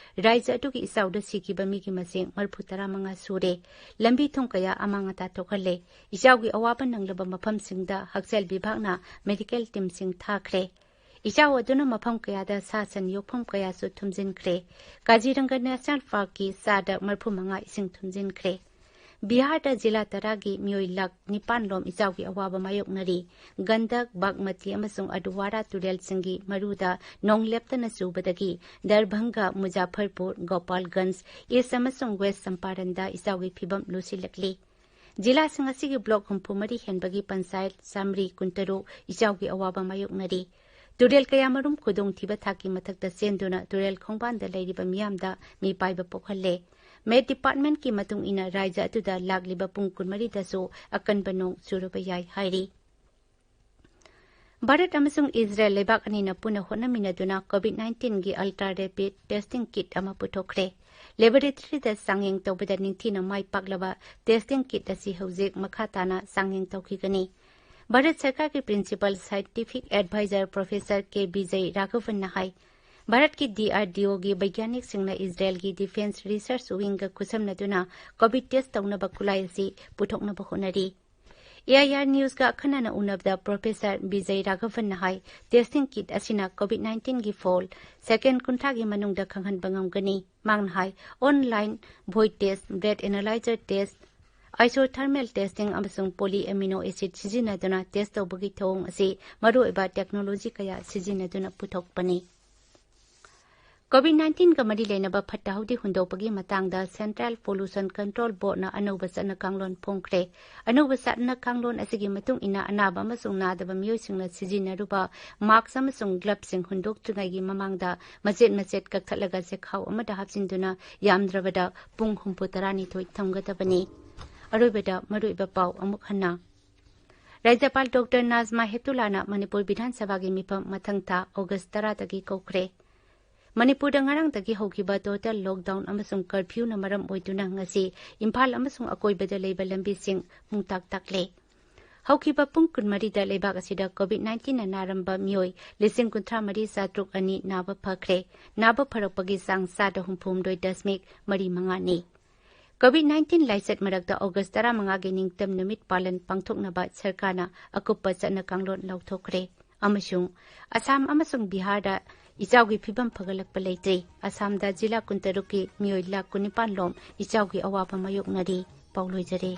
ꯔꯥꯖ꯭ꯌ ꯑꯗꯨꯒꯤ ꯏꯆꯥꯎꯗ ꯁꯤꯈꯤꯕ ꯃꯤꯒꯤ ꯃꯁꯤꯡ ꯃꯔꯤꯐꯨ ꯇꯔꯥꯃꯉꯥ ꯁꯨꯔꯦ꯫ ꯂꯝꯕꯤ ꯊꯣꯡ ꯀꯌꯥ ꯑꯃꯥꯡ ꯑꯇꯥ ꯊꯣꯛꯍꯜꯂꯦ꯫ ꯏꯆꯥꯎꯒꯤ ꯑꯋꯥꯕ ꯅꯪꯂꯕ ꯃꯐꯝꯁꯤꯡꯗ ꯍꯛꯁꯦꯜ ꯕꯤꯚꯥꯒꯅ ꯃꯦꯗꯤꯀꯦꯜ ꯇꯤꯝꯁꯤꯡ ꯊꯥꯈ꯭ꯔꯦ꯫ ꯏꯆꯥꯎ ꯑꯗꯨꯅ ꯃꯐꯝ ꯀꯌꯥꯗ ꯁꯥ ꯁꯟ ꯌꯣꯛꯐꯝ ꯀꯌꯥꯁꯨ ꯊꯨꯝꯖꯤꯟꯈ꯭ꯔꯦ꯫ ꯀꯥꯖꯤꯔꯪꯒ ꯅꯦꯁꯅꯦꯜ ꯄꯥꯔꯛꯀꯤ ꯆꯥꯗ ꯃꯔꯤꯐꯨ ꯃꯉꯥ ꯏꯁꯤꯡ ꯊꯨꯝꯖꯤꯟꯈ꯭ꯔꯦ꯫ ꯕꯤꯍꯥꯔꯗ ꯖꯤꯂꯥ ꯇꯔꯥꯒꯤ ꯃꯤꯑꯣꯏ ꯂꯥꯈ ꯅꯤꯄꯥꯟ ꯂꯣꯝ ꯏꯆꯥꯎꯒꯤ ꯑꯋꯥꯕ ꯃꯥꯌꯣꯛꯅꯔꯤ꯫ ꯒꯟꯗꯛ, ꯕꯥꯒꯃꯇꯤ ꯑꯃꯁꯨꯡ ꯑꯗꯨꯋꯥꯔꯥ ꯇꯨꯔꯦꯜꯁꯤꯡꯒꯤ ꯃꯔꯨꯗ ꯅꯣꯡ ꯂꯦꯞꯇꯅ ꯆꯨꯕꯗꯒꯤ ꯗꯔꯚꯪꯒ, ꯃꯨꯖꯥꯐꯔꯄꯨꯔ, ꯒꯣꯄꯥꯜꯒꯟꯖ, ꯏꯁ ꯑꯃꯁꯨꯡ ꯋꯦꯁ ꯆꯝꯄꯥꯔꯟꯗ ꯏꯆꯥꯎꯒꯤ ꯐꯤꯚꯝ ꯂꯨꯁꯤꯜꯂꯛꯂꯤ꯫ ꯖꯤꯂꯥꯁꯤꯡ ꯑꯁꯤꯒꯤ ꯕ꯭ꯂꯣꯛ ꯍꯨꯝꯐꯨ ꯃꯔꯤ ꯍꯦꯟꯕꯒꯤ ꯄꯟꯆꯥꯌꯠ ꯆꯥꯃꯔꯤ ꯀꯨꯟꯇꯔꯨꯛ ꯏꯆꯥꯎꯒꯤ ꯑꯋꯥꯕ ꯃꯥꯌꯣꯛꯅꯔꯤ꯫ ꯇꯨꯔꯦꯜ ꯀꯌꯥꯃꯔꯨꯝ ꯈꯨꯗꯣꯡꯊꯤꯕ ꯊꯥꯛꯀꯤ ꯃꯊꯛꯇ ꯆꯦꯟꯗꯨꯅ ꯇꯨꯔꯦꯜ ꯈꯣꯡꯕꯥꯟꯗ ꯂꯩꯔꯤꯕ ꯃꯤꯌꯥꯝꯗ ꯃꯤꯄꯥꯏꯕ ꯄꯣꯛꯍꯜꯂꯦ꯫ ꯃꯦꯠ ꯗꯤꯄꯥꯔꯠꯃꯦꯟꯠꯀꯤ ꯃꯇꯨꯡ ꯏꯟꯅ ꯔꯥꯖ꯭ꯌ ꯑꯗꯨꯗ ꯂꯥꯛꯂꯤꯕ ꯄꯨꯡ ꯀꯨꯟꯃꯔꯤꯗꯁꯨ ꯑꯀꯟꯕ ꯅꯣꯡ ꯆꯨꯔꯨꯕ ꯌꯥꯏ ꯍꯥꯏꯔꯤ꯫ ꯚꯥꯔꯠ ꯑꯃꯁꯨꯡ ꯏꯖꯔꯦꯜ ꯂꯩꯕꯥꯛ ꯑꯅꯤꯅ ꯄꯨꯟꯅ ꯍꯣꯠꯅꯃꯤꯟꯅꯗꯨꯅ ꯀꯣꯚꯤꯗ ꯅꯥꯏꯟꯇꯤꯟꯒꯤ ꯑꯜꯇ꯭ꯔꯥ ꯔꯦꯄꯤꯗ ꯇꯦꯁꯇꯤꯡ ꯀꯤꯠ ꯑꯃ ꯄꯨꯊꯣꯛꯈ꯭ꯔꯦ꯫ ꯂꯦꯕꯣꯔꯦꯇꯔꯤꯗ ꯆꯥꯡꯌꯦꯡ ꯇꯧꯕꯗ ꯅꯤꯡꯊꯤꯅ ꯃꯥꯏ ꯄꯥꯛꯂꯕ ꯇꯦꯁꯇꯤꯡ ꯀꯤꯠ ꯑꯁꯤ ꯍꯧꯖꯤꯛ ꯃꯈꯥ ꯇꯥꯅ ꯆꯥꯡꯌꯦꯡ ꯇꯧꯈꯤꯒꯅꯤ꯫ ꯚꯥꯔꯠ ꯁꯔꯀꯥꯔꯒꯤ ꯄ꯭ꯔꯤꯟꯁꯤꯄꯜ ꯁꯥꯏꯟꯇꯤꯐꯤꯛ ꯑꯦꯗꯚꯥꯏꯖꯔ ꯄ꯭ꯔꯣꯐꯦꯁꯔ ꯀꯦ ꯕꯤꯖꯌ ꯔꯥꯘꯕꯟꯅ ꯍꯥꯏ, ꯚꯥꯔꯠꯀꯤ ꯗꯤꯑꯥꯔꯗꯤꯑꯣꯒꯤ ꯕꯩꯖ꯭ꯌꯥꯅꯤꯛꯁꯤꯡꯅ ꯏꯖꯔꯦꯜꯒꯤ ꯗꯤꯐꯦꯟꯁ ꯔꯤꯁꯔꯆ ꯋꯤꯡꯒ ꯈꯨꯠꯁꯝꯅꯗꯨꯅ ꯀꯣꯚꯤꯗ ꯇꯦꯁ ꯇꯧꯅꯕ ꯈꯨꯠꯂꯥꯏ ꯑꯁꯤ ꯄꯨꯊꯣꯛꯅꯕ ꯍꯣꯠꯅꯔꯤ꯫ ꯑꯦ ꯑꯥꯏ ꯑꯥꯔ ꯅ꯭ꯌꯨꯁꯀ ꯑꯈꯟꯅꯅ ꯎꯅꯕꯗ ꯄ꯭ꯔꯣꯐꯦꯁꯔ ꯕꯤꯖꯌ ꯔꯥꯘꯕꯟꯅ ꯍꯥꯏ, ꯇꯦꯁꯇꯤꯡ ꯀꯤꯠ ꯑꯁꯤꯅ ꯀꯣꯚꯤꯗ ꯅꯥꯏꯟꯇꯤꯟꯒꯤ ꯐꯣꯜ ꯁꯦꯀꯦꯟꯗ ꯀꯨꯟꯊ꯭ꯔꯥꯒꯤ ꯃꯅꯨꯡꯗ ꯈꯪꯍꯟꯕ ꯉꯝꯒꯅꯤ꯫ ꯃꯍꯥꯛꯅ ꯍꯥꯏ, online void test, breath analyser test, isothermal testing ꯑꯃꯁꯨꯡ ꯄꯣꯂꯤ ꯑꯦꯃꯤꯅꯣ ꯑꯦꯁꯤꯗ ꯁꯤꯖꯤꯟꯅꯗꯨꯅ ꯇꯦꯁ ꯇꯧꯕꯒꯤ ꯊꯧꯑꯣꯡ ꯑꯁꯤ ꯃꯔꯨꯑꯣꯏꯕ ꯇꯦꯛꯅꯣꯂꯣꯖꯤ ꯀꯌꯥ ꯁꯤꯖꯤꯟꯅꯗꯨꯅ ꯄꯨꯊꯣꯛꯄꯅꯤ꯫ ꯀꯣꯚꯤꯗ ꯅꯥꯏꯟꯇꯤꯟꯒ ꯃꯔꯤ ꯂꯩꯅꯕ ꯐꯠꯇ ꯍꯥꯎꯗꯤ ꯍꯨꯟꯗꯣꯛꯄꯒꯤ ꯃꯇꯥꯡꯗ ꯁꯦꯟꯇ꯭ꯔꯦꯜ ꯄꯣꯂꯨꯁꯟ ꯀꯟꯇ꯭ꯔꯣꯜ ꯕꯣꯔꯗꯅ ꯑꯅꯧꯕ ꯆꯠꯅ ꯀꯥꯡꯂꯣꯟ ꯐꯣꯡꯈ꯭ꯔꯦ꯫ ꯑꯅꯧꯕ ꯆꯠꯅ ꯀꯥꯡꯂꯣꯟ ꯑꯁꯤꯒꯤ ꯃꯇꯨꯡ ꯏꯟꯅ ꯑꯅꯥꯕ ꯑꯃꯁꯨꯡ ꯅꯥꯗꯕ ꯃꯤꯑꯣꯏꯁꯤꯡꯅ ꯁꯤꯖꯤꯟꯅꯔꯨꯕ ꯃꯥꯛꯁ ꯑꯃꯁꯨꯡ ꯒ꯭ꯂꯚꯁꯤꯡ ꯍꯨꯟꯗꯣꯛꯇ꯭ꯔꯤꯉꯩꯒꯤ ꯃꯃꯥꯡꯗ ꯃꯆꯦꯠ ꯃꯆꯦꯠ ꯀꯛꯊꯠꯂꯒ ꯆꯦꯈꯥꯎ ꯑꯃꯗ ꯍꯥꯞꯆꯤꯟꯗꯨꯅ ꯌꯥꯝꯗ꯭ꯔꯕꯗ ꯄꯨꯡ ꯍꯨꯝꯐꯨ ꯇꯔꯥꯅꯤꯊꯣꯏ ꯊꯝꯒꯗꯕꯅꯤ꯫ ꯑꯔꯣꯏꯕꯗ ꯃꯔꯨꯑꯣꯏꯕ ꯄꯥꯎ ꯑꯃꯨꯛ ꯍꯟꯅ꯫ ꯔꯥꯖ꯭ꯌꯄꯥꯜ ꯗꯣꯛꯇꯔ ꯅꯥꯖꯃꯥ ꯍꯦꯞꯇꯨꯂꯥꯅ ꯃꯅꯤꯄꯨꯔ ꯕꯤꯙꯥꯟ ꯁꯚꯥꯒꯤ ꯃꯤꯐꯝ ꯃꯊꯪ ꯊꯥ ꯑꯣꯒꯁ ꯇꯔꯥꯗꯒꯤ ꯀꯧꯈ꯭ꯔꯦ꯫ ꯃꯅꯤꯄꯨꯔꯗ ꯉꯔꯥꯡꯗꯒꯤ ꯍꯧꯈꯤꯕ ꯇꯣꯇꯦꯜ ꯂꯣꯛꯗꯥꯎꯟ ꯑꯃꯁꯨꯡ ꯀꯔꯐ꯭ꯌꯨꯅ ꯃꯔꯝ ꯑꯣꯏꯗꯨꯅ ꯉꯁꯤ ꯏꯝꯐꯥꯜ ꯑꯃꯁꯨꯡ ꯑꯀꯣꯏꯕꯗ ꯂꯩꯕ ꯂꯝꯕꯤꯁꯤꯡ ꯄꯨꯡꯇꯥꯛ ꯇꯥꯛꯂꯦ꯫ ꯍꯧꯈꯤꯕ ꯄꯨꯡ ꯀꯨꯟꯃꯔꯤꯗ ꯂꯩꯕꯥꯛ ꯑꯁꯤꯗ ꯀꯣꯚꯤꯗ ꯅꯥꯏꯟꯇꯤꯟꯅ ꯅꯥꯔꯝꯕ ꯃꯤꯑꯣꯏ ꯂꯤꯁꯤꯡ ꯀꯨꯟꯊ꯭ꯔꯥ ꯃꯔꯤ ꯆꯥꯇ꯭ꯔꯨꯛ ꯑꯅꯤ ꯅꯥꯕ ꯐꯈ꯭ꯔꯦ꯫ ꯅꯥꯕ ꯐꯔꯛꯄꯒꯤ ꯆꯥꯡ ꯆꯥꯗ ꯍꯨꯝꯐꯨ ꯍꯨꯝꯗꯣꯏ ꯗꯁꯃꯤꯛ ꯃꯔꯤ ꯃꯉꯥꯅꯤ꯫ ꯀꯣꯚꯤꯗ ꯅꯥꯏꯟꯇꯤꯟ ꯂꯥꯏꯆꯠ ꯃꯔꯛꯇ ꯑꯣꯒꯁ ꯇꯔꯥꯃꯉꯥꯒꯤ ꯅꯤꯡꯇꯝ ꯅꯨꯃꯤꯠ ꯄꯥꯂꯟ ꯄꯥꯡꯊꯣꯛꯅꯕ ꯁꯔꯀꯥꯔꯅ ꯑꯀꯨꯞꯄ ꯆꯠꯅ ꯀꯥꯡꯂꯣꯟ ꯂꯥꯎꯊꯣꯛꯈ꯭ꯔꯦ꯫ ꯑꯃꯁꯨꯡ ꯑꯁꯥꯝ ꯑꯃꯁꯨꯡ ꯕꯤꯍꯥꯔꯗ ꯏꯆꯥꯎꯒꯤ ꯐꯤꯕꯝ ꯐꯒꯠꯂꯛꯄ ꯂꯩꯇ꯭ꯔꯤ꯫ ꯑꯁꯥꯝꯗ ꯖꯤꯂꯥ ꯀꯨꯟꯇꯔꯨꯛꯀꯤ ꯃꯤꯑꯣꯏ ꯂꯥꯈ ꯀꯨꯟꯅꯤꯄꯥꯟ ꯂꯣꯝ ꯏꯆꯥꯎꯒꯤ ꯑꯋꯥꯕ ꯃꯥꯌꯣꯛꯅꯔꯤ꯫ ꯄꯥꯎ ꯂꯣꯏꯖꯔꯦ꯫